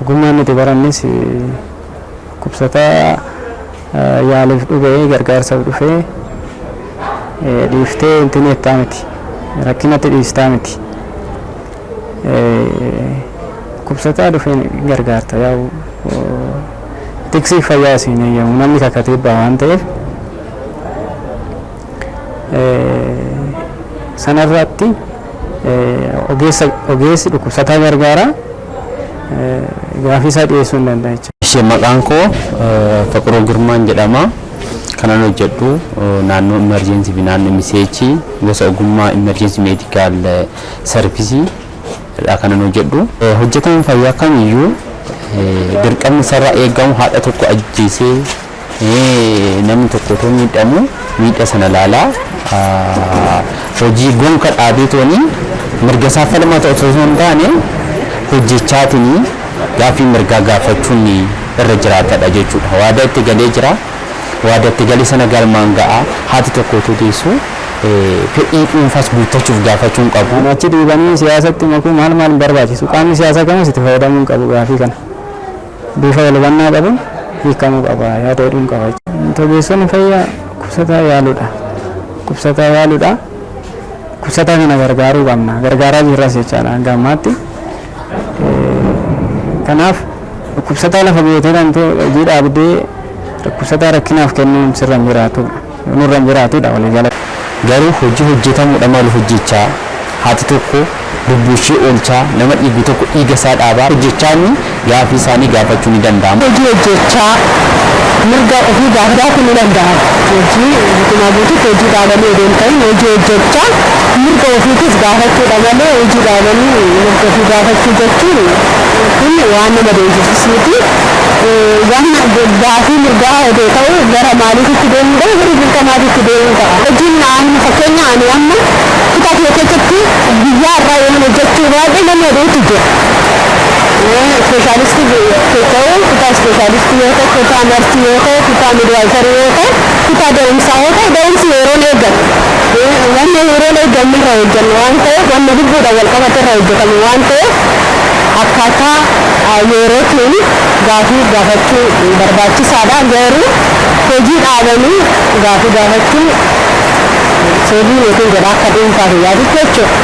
Ogummaan nuti barannes dhukkubsataa yaaliif dhufee, gargaarsaaf dhufee dhiiftee intin jettaa miti. Rakkinatti dhiistaa miti. Dhukkubsataa dhufee gargaarta, yaa'u tiksii fayyaa siin eeyyamu, namni kakatee ba'a waan ta'eef sanarratti ogeessa, ogeessi dhukkubsataa gargaara, gaafii isaa dhiyeessuu hin danda'a jechuudha. Ishee maqaan koo Faqiroo Girmaan jedhama. Kanan hojjedhu naannoo emergency fi naannoo MCH, gosa ogummaa emergency medical service dha kanan hojjedhu. Hojjetaan fayyaa kamiyyuu dirqamni isarraa eegamu haadha tokko ajjeesee, namni tokko otoo miidhamu miidha sana laalaa hojii gonka dhaabee tooni mirga isaa falmata osoo hin taane, hojjechaatiin gaaffii mirgaa gaafachuun irra jiraatadha jechuudha. Waadaa itti galee jira. Waadaa itti galee sana galmaan ga'a. Haati tokko otoo deessu fedhii dhuunfaas guuttachuuf gaafachuu hin qabu. Achi dhiibanii siyaasatti makuu maal maal hin barbaachisu. Qaamni siyaasaa kamus itti fayyadamuu hin qabu gaafii kana. Bifa wal hubannaa qabuun hiikamuu qaba yaada jedhuun qaba. Ogeessonni fayyaa dhukkubsataa yaaluudha. Dhukkubsataa yaaluudha. Dhukkubsataa kana gargaaruu qabna. Gargaaraa jirras jechaadha hanga ammaatti. Kanaaf dhukkubsataa lafa gootee kan hojii dhaabdee dhukkubsataa rakkinaaf kennuun sirra hin jiraatu. Nurra hin jiraatudha waliigala. Garuu hojii hojjetamuudha malu hojjechaa, haati tokko lubbuu ishee oolchaa, nama dhiigu tokko dhiiga isaa dhaabaa hojjechaa inni gaafii isaanii gaafachuu ni danda'ama. Hojii hojjechaa mirga ofii gaafachuu ni danda'ama. Hojii guutumaa guutuutti hojii dhaabanii odoo hin ta'in, hojii hojjechaa mirga ofiitis gaafachuudha malee, hojii dhaabanii mirga ofii gaafachuu jechuun kun waan nama deemsisus miti. Waan gaafii mirgaa odoo ta'u gara maaliifitti deemuu, gara dirqamaatitti deemuu ta'a. Hojiin ani, fakkeenya, ani amma kutaa kiyya keessatti guyyaa irraa yoo hojjechuu baadhee namni oduutu jira. Ispeeshaalistii ta'u, kutaa ispeeshaalistii yoo ta'u, kutaa narsii yoo ta'u, kutaa midwifery yoo ta'u, kutaa da'umsaa yoo ta'u, da'umsi yeroon eeggatu. Wanni yeroon eeggannu irra hojjennu waan ta'eef, wanni lubbuudhaan wal qabate irra hojjetamu waan ta'eef, akkaataa yerootiin gaafii gaafachuu barbaachisaadha. Garuu hojii dhaabanii gaafii gaafachuun sirrii yookiin jedha akka dhuunfaa kiyyaatitti jechuudha.